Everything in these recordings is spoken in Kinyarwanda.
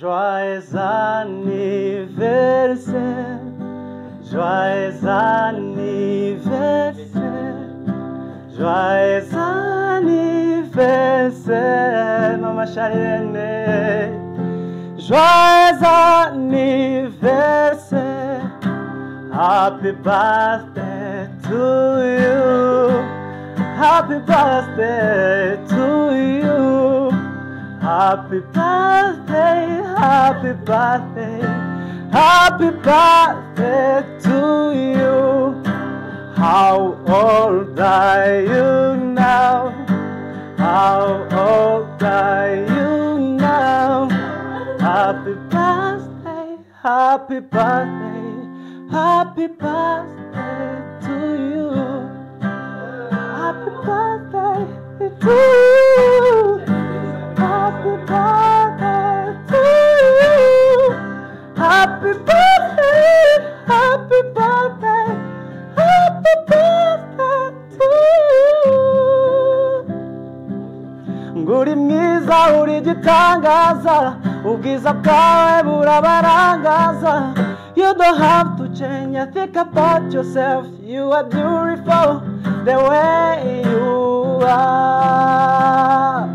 Joyeux anniversaire, joyeux anniversaire, joyeux anniversaire, Mama Charlene. Joyeux anniversaire, happy birthday to you, happy birthday to you, happy birthday, happy birthday, happy birthday to you. How old are you now? How old are you now? Happy birthday, happy birthday, happy birthday to you. Happy birthday to you. Happy birthday to you. Happy birthday, happy birthday, happy birthday to you. Nguri mwiza uri igitangaza, ubwiza bwawe burabarangaza. You don't have to change a thing about yourself. You are beautiful the way you are.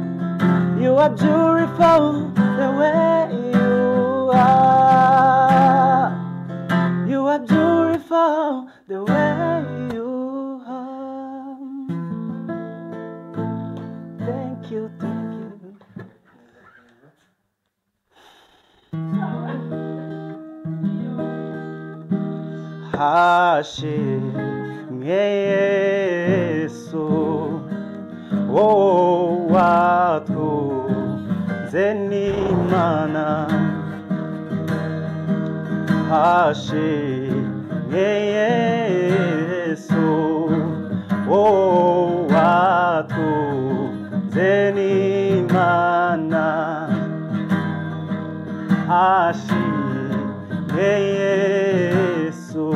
You are beautiful the way you are. You are beautiful the way you are. Thank you, thank you. Hashimwe Yesu, wowe watunze n'Imana. Hashimwe Yesu, wowe watunze n'Imana. Hashimwe Yesu,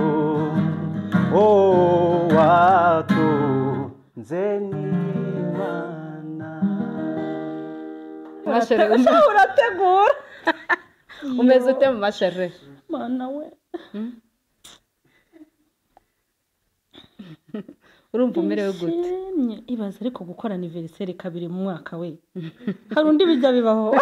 wowe watunze n'Imana. Urategura umeze ute mu mashere? Mana we, urumva umerewe gute? Ibaze ariko gukora anniversaire kabiri mu mwaka we, hari undi bijya bibaho.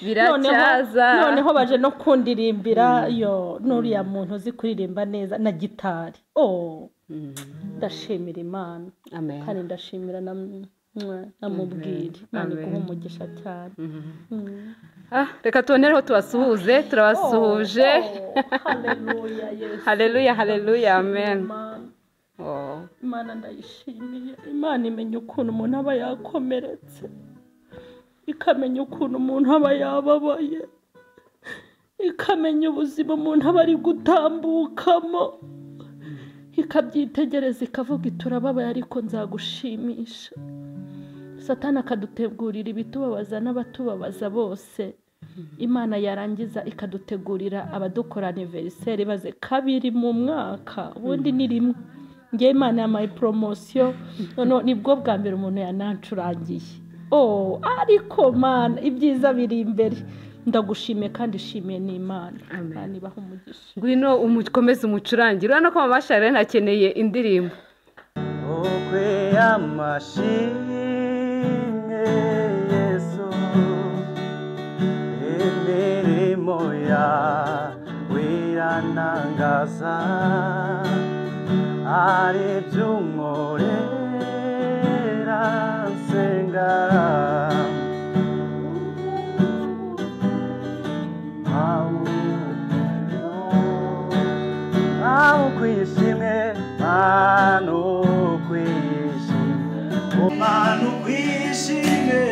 Biracyaza. Noneho baje no kundirimbira yo nuriya muntu uzi kuririmba neza na gitari. Oh, ndashimira Imana. Amen. Kandi ndashimira na namubwira Imana iguhe umugisha cyane. Reka tubonereho tubasuhuze, turabasuhuje. Haleluya Yesu. Haleluya, haleluya, amen. Imana ndayishimiye. Imana imenya ukuntu umuntu aba yakomeretse, ikamenya ukuntu umuntu aba yababaye, ikamenya ubuzima umuntu aba ari gutambukamo, ikabyitegereza ikavuga iturababaye ariko nzagushimisha. Satani akadutegurira ibitubabaza n'abatubabaza bose, Imana yarangiza ikadutegurira abadukora anniversaire baze kabiri mu mwaka, ubundi ni rimwe. Nge Imana yampaye promotion, none nibwo bwa mbere umuntu yanancurangiye. Oh, ariko Mana ibyiza biri imbere. Ndagushimiye kandi shimiye n'Imana. Imana ibahe umugisha. Ngwino umukomeze umucurangire. Urabona ko Mama Charlene akeneye indirimbo. Ukwe amashimwe Yesu, imirimo yawe irantangaza, ari ibyo unkorera nsenga. Aho kwishimwe, Mana ukwishimwe, Mana ukwishimwe,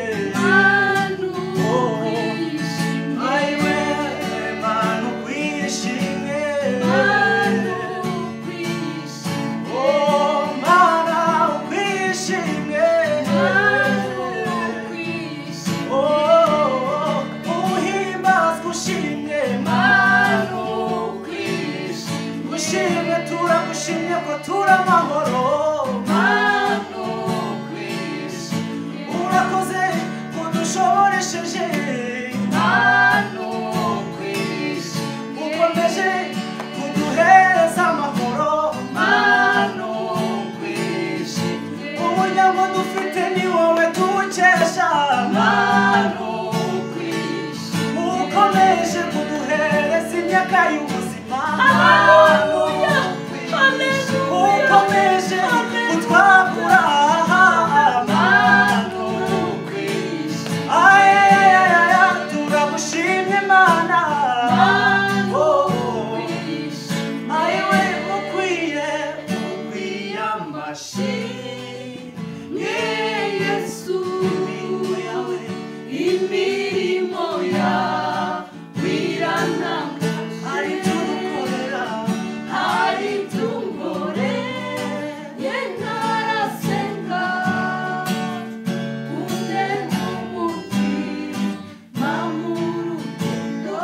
Mana ukwishimwe, Mana ukwishimwe, uhimbazwe ushimwe, Mana ukwishimwe, turagushimye ko turi amahoro, Mana ukwishimwe, urakoze. Uduhaye ubuzima. Haleluya. Ukomeje kutwagura. Turagushimye Mana. Ayiwe ukwiye, ukwiye amashimwe Yesu. Imirimo yawe, imirimo yawe irantangaje. Hari ibyo udukorera, hari ibyo unkoreye ntarasenga. Undenga umutima mu rugendo.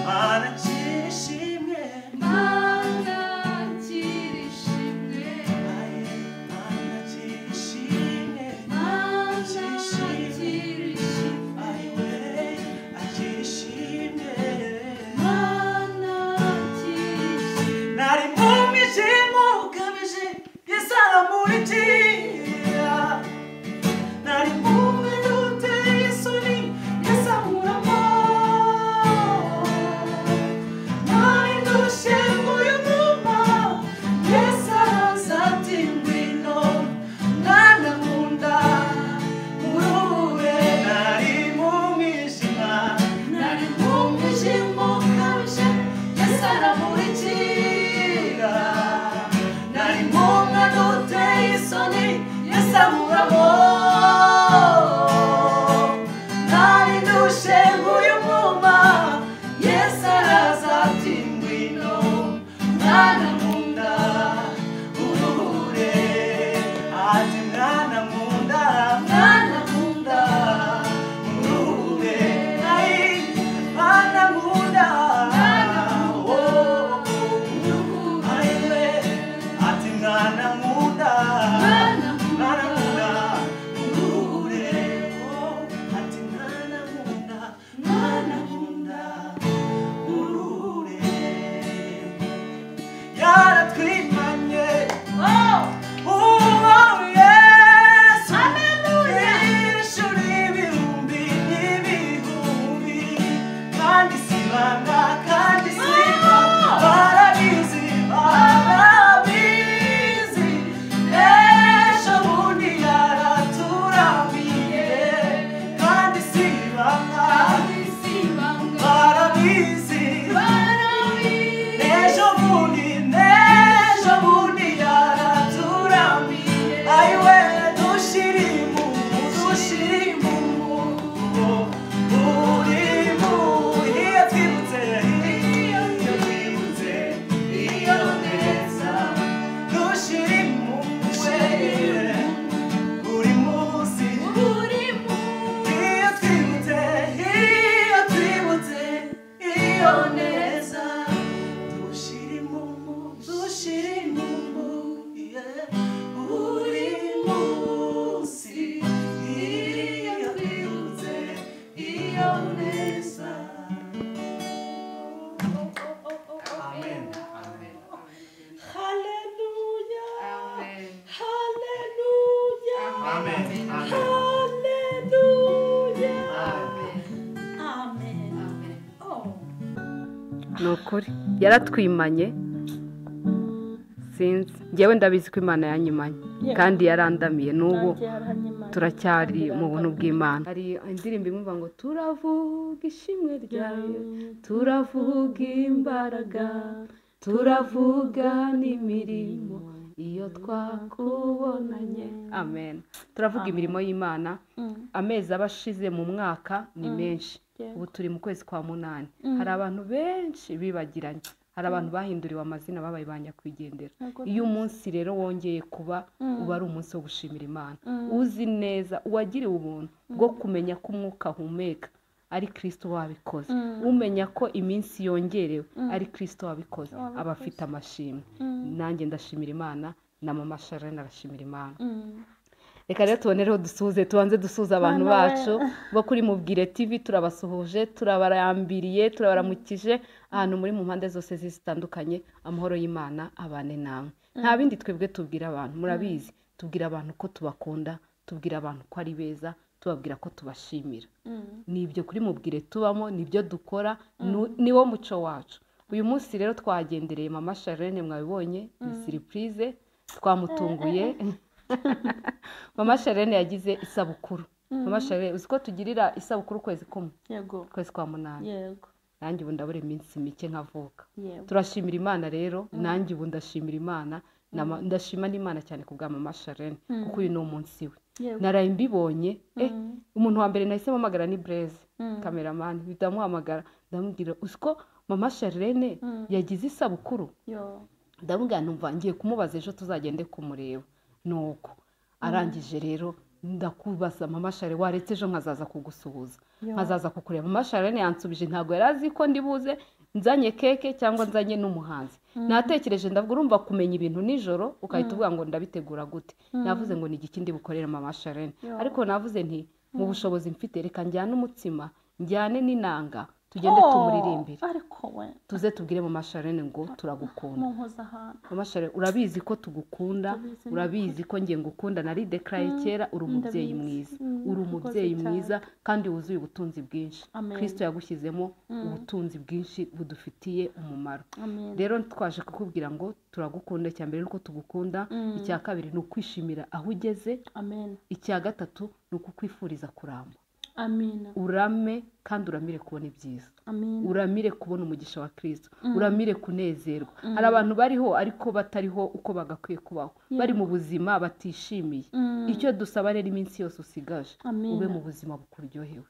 Mana nshimwe, Mana nshimwe, Mana nshimwe, Mana nshimwe, ayiwe akirishimwe, Mana nshimwe. Nari mu mwijima ukabije, Yesu aramurikira. Nari mu mwenda uteye isoni, Yesu ankuramo. Nari ndushye nguyu mwuma, Yesu araza ati ngwino, mwana nkunda, nkurure. Nari mu mwijima, nari mu mwijima ukabije, Yesu aramurikira. Nari mu mwenda uteye isoni, Yesu ankuramo. Nari ndushye nguyu mwuma, Yesu araza ati ngwino, mwana nkunda, uruhure. Ati mwana nkunda, mwana nkunda, uruhure. Ai, mwana nkunda, oh, ayiwe. Ati mwana nkunda, mwana nkunda, uruhure. Oh, ati mwana nkunda, mwana nkunda, uruhure. Yaratwimanye. Uwo Yesu. Inshuro ibihumbi n'ibihumbi. Kandi si ibanga, kandi si ibanga. Barabizi, barabizi. Ejo bundi yaraturamiye. Kandi si ibanga, barabizi. Ejo bundi, n'ejo bundi yaraturamiye. Ayiwe dushirimu, dushirimu, urimu. Iyo twibutse, iyo twibutse, iyo neza. Dushirimu, buri munsi. Iyo twibutse, iyo twibutse, iyo neza. Dushirimu, dushirimu, yeah. Buri munsi. Iyo twibutse, iyo neza. Amen. Amen. Haleluya. Haleluya. Amen. Haleluya. Amen. Oh. Ni ukuri yaratwimanye, sinzi, ngewe ndabizi ko Imana yanyimanye kandi yarandamiye n'ubu Nanjye yaranyimanye. turacyari mu buntu bw'Imana. Hari indirimbo imwe ivuga ngo turavuga ishimwe ryayo, turavuga imbaraga, turavuga n'imirimo iyo twakubonanye. Amen. Turavuga imirimo y'Imana. Amezi aba ashize mu mwaka ni menshi. Ubu turi mu kwezi kwa 8. Hari abantu benshi bibagiranye, hari abantu bahinduriwe amazina babaye ba nyakwigendera. Iyo umunsi rero wongeye kuba, uba ari umunsi wo gushimira Imana. Uzi neza uwagiriwe ubuntu bwo kumenya ko umwuka ahumeka ari Kristo wabikoze, umenya ko iminsi yongerewe ari Kristo wabikoze, aba afite amashimwe. Nanjye ndashimira Imana, na mama Charlene arashimira Imana. Reka rero tubonereho dusuhuze, tubanze dusuhuze abantu Mana we. bacu bo kuri Mubwire TV. Turabasuhuje, turabarambiriye, turabaramukije ahantu muri mu mpande zose zitandukanye. Amahoro y'Imana abane namwe. Nta bindi twebwe tubwira abantu, murabizi, tubwira abantu ko tubakunda, tubwira abantu ko ari beza, tubabwira ko tubashimira. Nibyo kuri Mubwire tubamo, nibyo dukora, niwo muco wacu. Uyu munsi rero twagendereye Mama Charlene, mwabibonye ni surprise, twamutunguye. Mama Charlene yagize isabukuru. Mama Charlene, uzi ko tugirira isabukuru ukwezi kumwe? Yego. Ukwezi kwa 8. Yego. Nanjye ubu ndabura iminsi mike nkavuka. Yego. Turashimira Imana rero, nanjye ubu ndashimira Imana, ndashima n'Imana cyane ku bwa Mama Charlene, kuko uyu ni umunsi we. Naraye mbibonye, umuntu wa mbere nahise mpamagara ni Blaise, cameraman, ndamuhamagara ndamubwira uzi ko Mama Charlene yagize isabukuru? Ndamubwira numva ngiye kumubaza ejo tuzagende kumureba. Nuko arangije rero ndakubaza Mama Charlene, waretse ejo nkazaza kugusuhuza, nkazaza kukureba. Mama Charlene yansubije, ntabwo yari azi ko ndibuze nzanye keke cyangwa nzanye n'umuhanzi. Natekereje ndavuga, urumva kumenya ibintu nijoro ukahita uvuga ngo ndabitegura gute. Navuze ngo ni igiki ndi bukorere Mama Charlene, ariko navuze nti mu bushobozi mfite reka njyane umutsima, njyane n'inanga, tugende tumuririmbire, tuze tubwire Mama Charlene ngo turagukunda. Mama Charlene, urabizi ko tugukunda, urabizi ko ngiye ngukunda, nari declare kera, uri umubyeyi mwiza, uri umubyeyi mwiza kandi wuzuye ubutunzi bwinshi. Kristo yagushyizemo ubutunzi bwinshi budufitiye umumaro. Rero twaje kukubwira ngo turagukunda, icya mbere nuko tugukunda, icya kabiri ni ukwishimira aho ugeze, icya gatatu ni ukukwifuriza kuramba. Amina. Urame kandi uramire kubona ibyiza. Uramire kubona umugisha wa Kristo. Uramire kunezerwa. Hari abantu bariho ariko batariho uko bagakwiye kubaho. Bari mu buzima batishimiye. Icyo dusaba rero iminsi yose usigaje, ube mu buzima bukuryohewe.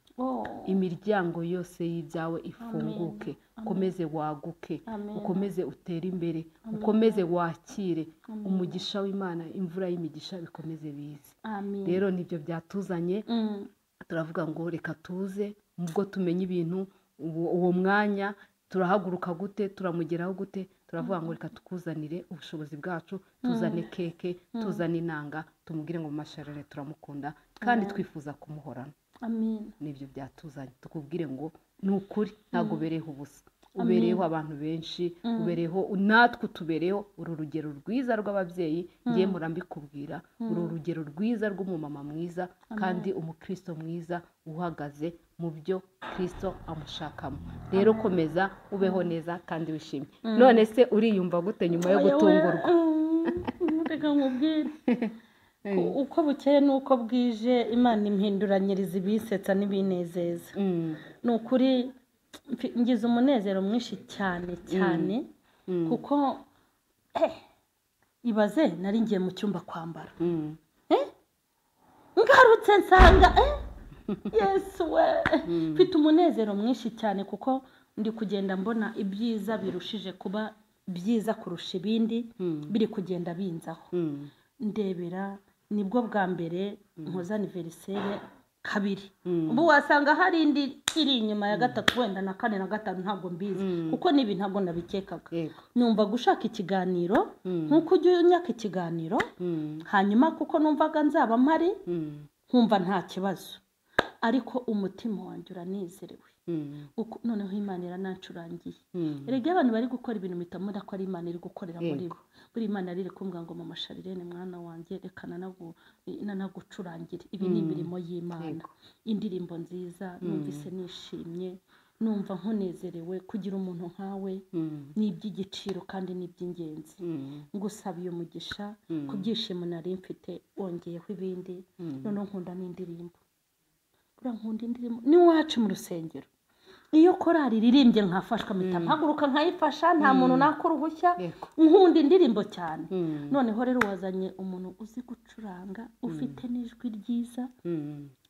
Imiryango yose y'ibyawe ifunguke, ukomeze waguke, ukomeze utere imbere, ukomeze wakire umugisha w'Imana, imvura y'imigisha bikomeze bize. Rero nibyo byatuzanye. Turavuga ngo reka tuze, ubwo tumenye ibintu uwo mwanya turahaguruka gute, turamugeraho gute, turavuga ngo reka tukuzanire ubushobozi bwacu, tuzane keke, tuzane inanga, tumubwire ngo Mama Charlene turamukunda kandi twifuza kumuhorana. Amen. Nibyo byatuzanye, tukubwire ngo ni ukuri ntabwo ubereyeho ubusa, ubereyeho abantu benshi, ubereyeho natwe, utubereyeho uru rugero rwiza rw'ababyeyi, ngiye murambikubwira, uru rugero rwiza rw'umumama mwiza kandi umukristo mwiza uhagaze mu byo Kristo amushakamo. Rero komeza ubeho neza kandi wishimye. None se uriyumva gute nyuma yo gutungurwa? Reka nkubwire, uko bukeye nuko bwije Imana impinduranyiriza ibisetsa n'ibinezeza. Ni ukuri ngize umunezero mwinshi cyane cyane, kuko ibaze nari ngiye mu cyumba kwambara, ngarutse nsanga Yesu we, mfite umunezero mwinshi cyane kuko ndi kugenda mbona ibyiza birushije kuba byiza kurusha ibindi, biri kugenda binzaho. Ndebera nibwo bwa mbere nkoza anniversaire kabiri, ubu wasanga hari indi iri inyuma ya gatatu, wenda na kane na gatanu, ntabwo mbizi kuko nibi ntabwo nabikekaga. Numva gushaka ikiganiro nkuko ujya unyaka ikiganiro, hanyuma kuko numvaga nzaba mpari nkumva nta kibazo, ariko umutima wanjye uranezerewe. Noneho Imana iranancurangiye. Erega abantu bari gukora ibintu mitamura ko ari Imana iri gukorera muri bo. Buri Imana riri kumbwa ngo Mama Charlene mwana wanjye reka nanagucurangire. Ibi ni imirimo y'Imana. Indirimbo nziza numvise nishimye, numva nkunezerewe kugira umuntu nkawe ni iby'igiciro kandi ni iby'ingenzi. Ngusabiye umugisha ku byishimo nari mfite, wongeyeho ibindi. Noneho nkunda n'indirimbo. Nkunda indirimbo n'iwacu mu rusengero, iyo korari iririmbye nkafashwa mpita mpaguruka nkayifasha, nta muntu nakora uruhushya. Nkunda indirimbo cyane. Noneho rero wazanye umuntu uzi gucuranga, ufite n'ijwi ryiza.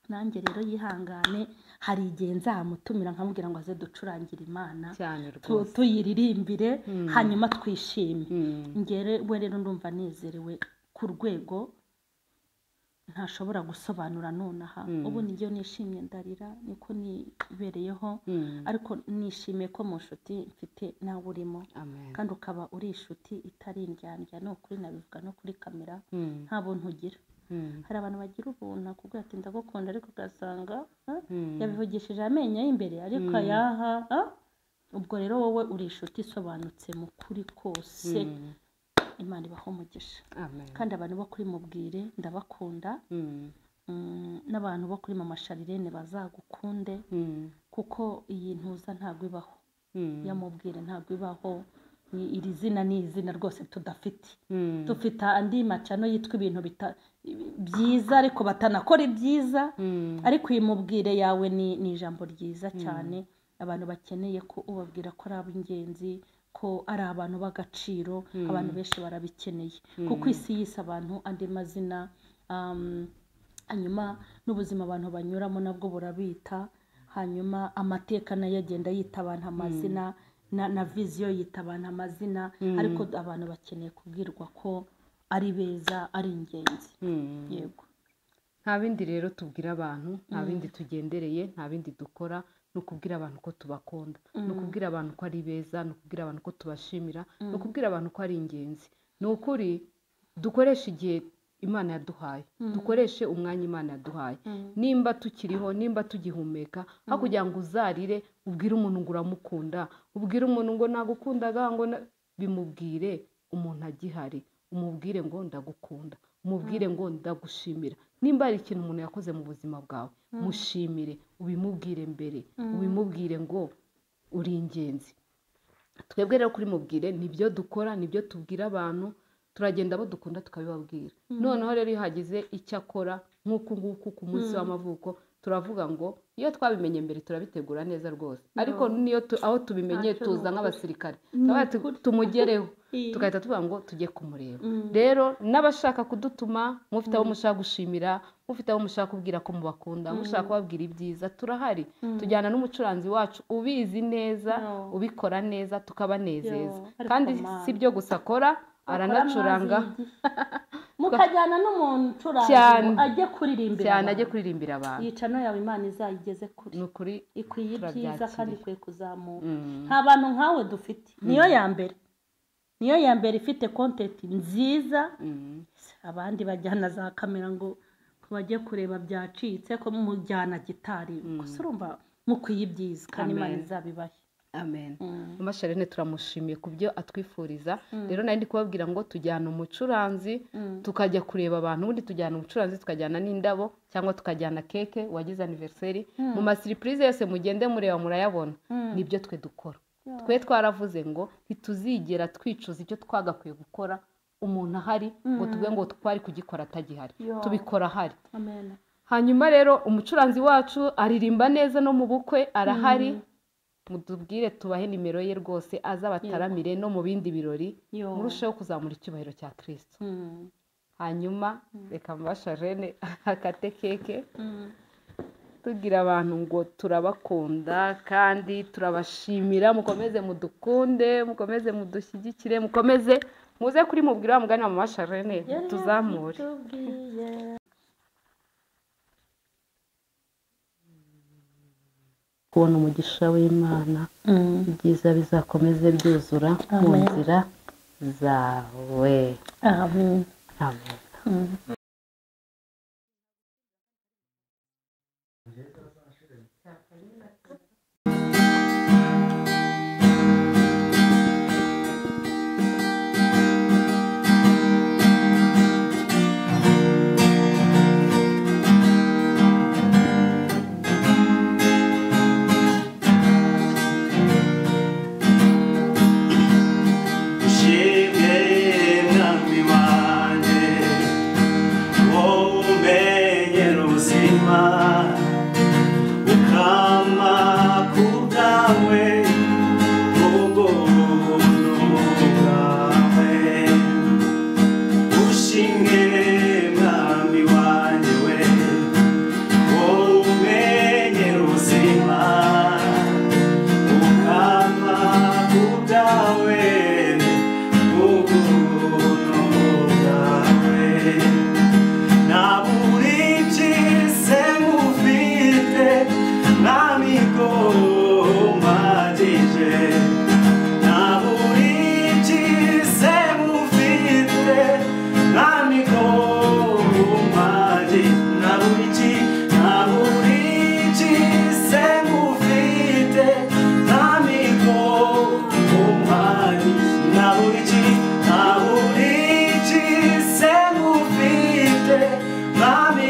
Nanjye rero yihangane, hari igihe nzamutumira nkamubwira ngo aze ducurangire Imana, tuyiririmbire, hanyuma twishime. Ngere we rero ndumva nezerewe ku rwego ntashobora gusobanura nonaha. Ubu nijyo nishimye ndarira, niko nibereyeho, ariko nishimiye ko mu nshuti mfite nawe urimo, kandi ukaba uri inshuti itari indyandya. Ni ukuri nabivuga no kuri kamera, nta buntu ugira. Hari abantu bagira ubuntu akubwira ati ndagukunda, ariko ugasanga yabivugishije amenyo y'imbere ariko ayaha. Ubwo rero wowe uri inshuti isobanutse mu kuri kose. Imana ibaho umugisha. Kandi abantu bo kuri Mubwire ndabakunda. N'abantu bo kuri Mama Charlene bazagukunde, kuko iyi ntuza ntabwo ibaho, yamubwire ntabwo ibaho. Iri zina ni izina rwose tudafite. Dufite andi macano yitwa ibintu byiza ariko batanakora ibyiza, ariko iyi mubwire yawe ni ijambo ryiza cyane. Abantu bakeneye ko ubabwira ko ari ab'ingenzi, ko ari abantu b'agaciro. Abantu benshi barabikeneye, kuko isi yise abantu andi mazina. Hanyuma n'ubuzima abantu banyuramo nabwo burabita, hanyuma amateka nayo agenda yita abantu amazina, na viziyo yita abantu amazina, ariko abantu bakeneye kubwirwa ko ari beza, ari ingenzi. Yego. Nta bindi rero tubwira abantu, nta bindi tugendereye, nta bindi dukora, ni ukubwira abantu ko tubakunda, ni ukubwira abantu ko ari beza, ni ukubwira abantu ko tubashimira, ni ukubwira abantu ko ari ingenzi. Ni ukuri dukoreshe igihe Imana yaduhaye, dukoreshe umwanya Imana yaduhaye. Nimba tukiriho, nimba tugihumeka, aho kugira ngo uzarire ubwire umuntu ngo uramukunda, ubwire umuntu ngo nagukundaga, ngo bimubwire umuntu agihari, umubwire ngo ndagukunda, umubwire ngo ndagushimira. Nimba hari ikintu umuntu yakoze mu buzima bwawe, mushimire, ubimubwire mbere, ubimubwire ngo uri ingenzi. Twebwe rero kuri mubwire nibyo dukora, nibyo tubwira abantu, turagenda abo dukunda tukabibabwira. Noneho rero iyo hagize icyo akora nk'uku nguku ku munsi w'amavuko, turavuga ngo iyo twabimenye mbere turabitegura neza rwose, ariko niyo aho tubimenye tuza nk'abasirikare tumugereho, tugahita tuvuga ngo tujye kumureba. Rero n'abashaka kudutuma, mufite abo mushaka gushimira, mufite abo mushaka kubwira ko mubakunda, mushaka kubabwira ibyiza, turahari. Tujyana n'umucuranzi wacu ubizi neza, ubikora neza, tukabanezeza. Kandi si byo gusa akora, aranacuranga, mukajyana n'umucuranzi ajye kuririmbira cyane, ajye kuririmbira abantu. Yicano yawe Imana izayigeze kure, ni ukuri ikwiye ibyiza kandi ikwiye kuzamuka. Nta bantu nkawe dufite, niyo ya mbere, niyo ya mbere ifite content nziza. Abandi bajyana za kamera ngo bajye kureba byacitse, ko mujyana gitari, gusa urumva mukwiye ibyiza kandi Imana izabibahe. Amen. Mama Charlene turamushimiye ku byo atwifuriza. Rero nari ndi kubabwira ngo tujyana umucuranzi, tukajya kureba abantu, ubundi tujyana umucuranzi tukajyana n'indabo cyangwa tukajyana keke wagize anniversary. Mu ma surprise yose mugende mureba murayabona. Nibyo twe dukora. Twe twaravuze ngo ntituzigera twicuza icyo twagakwiye gukora umuntu ahari, ngo tuvuge ngo twari kugikora atagihari. Tubikora ahari. Amen. Hanyuma rero umucuranzi wacu aririmba neza no mu bukwe arahari. Mutubwire tubahe nimero ye rwose, azabataramire no mu bindi birori, murusheho kuzamura icyubahiro cya Kristo. Hanyuma reka Mama Charlene akate keke, tugira abantu ngo turabakunda kandi turabashimira, mukomeze mudukunde, mukomeze mudushyigikire, mukomeze muze kuri mubwire wa mugani wa Mama Charlene tuzamure. Kubona umugisha w'Imana, ibyiza bizakomeze byuzura mu nzira zawe. Amen. Amen. Mami,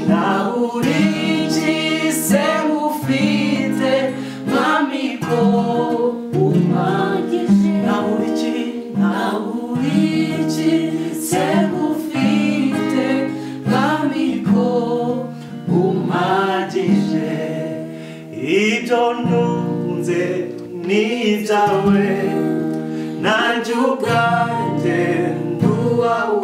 Nabura iki se ngufite Mwami ko umpagije. Nabura iki se ngufite Mwami ko umpagije. Ibyo ntunze ni ibyawe, nanjye ubwanjye ndi uwawe.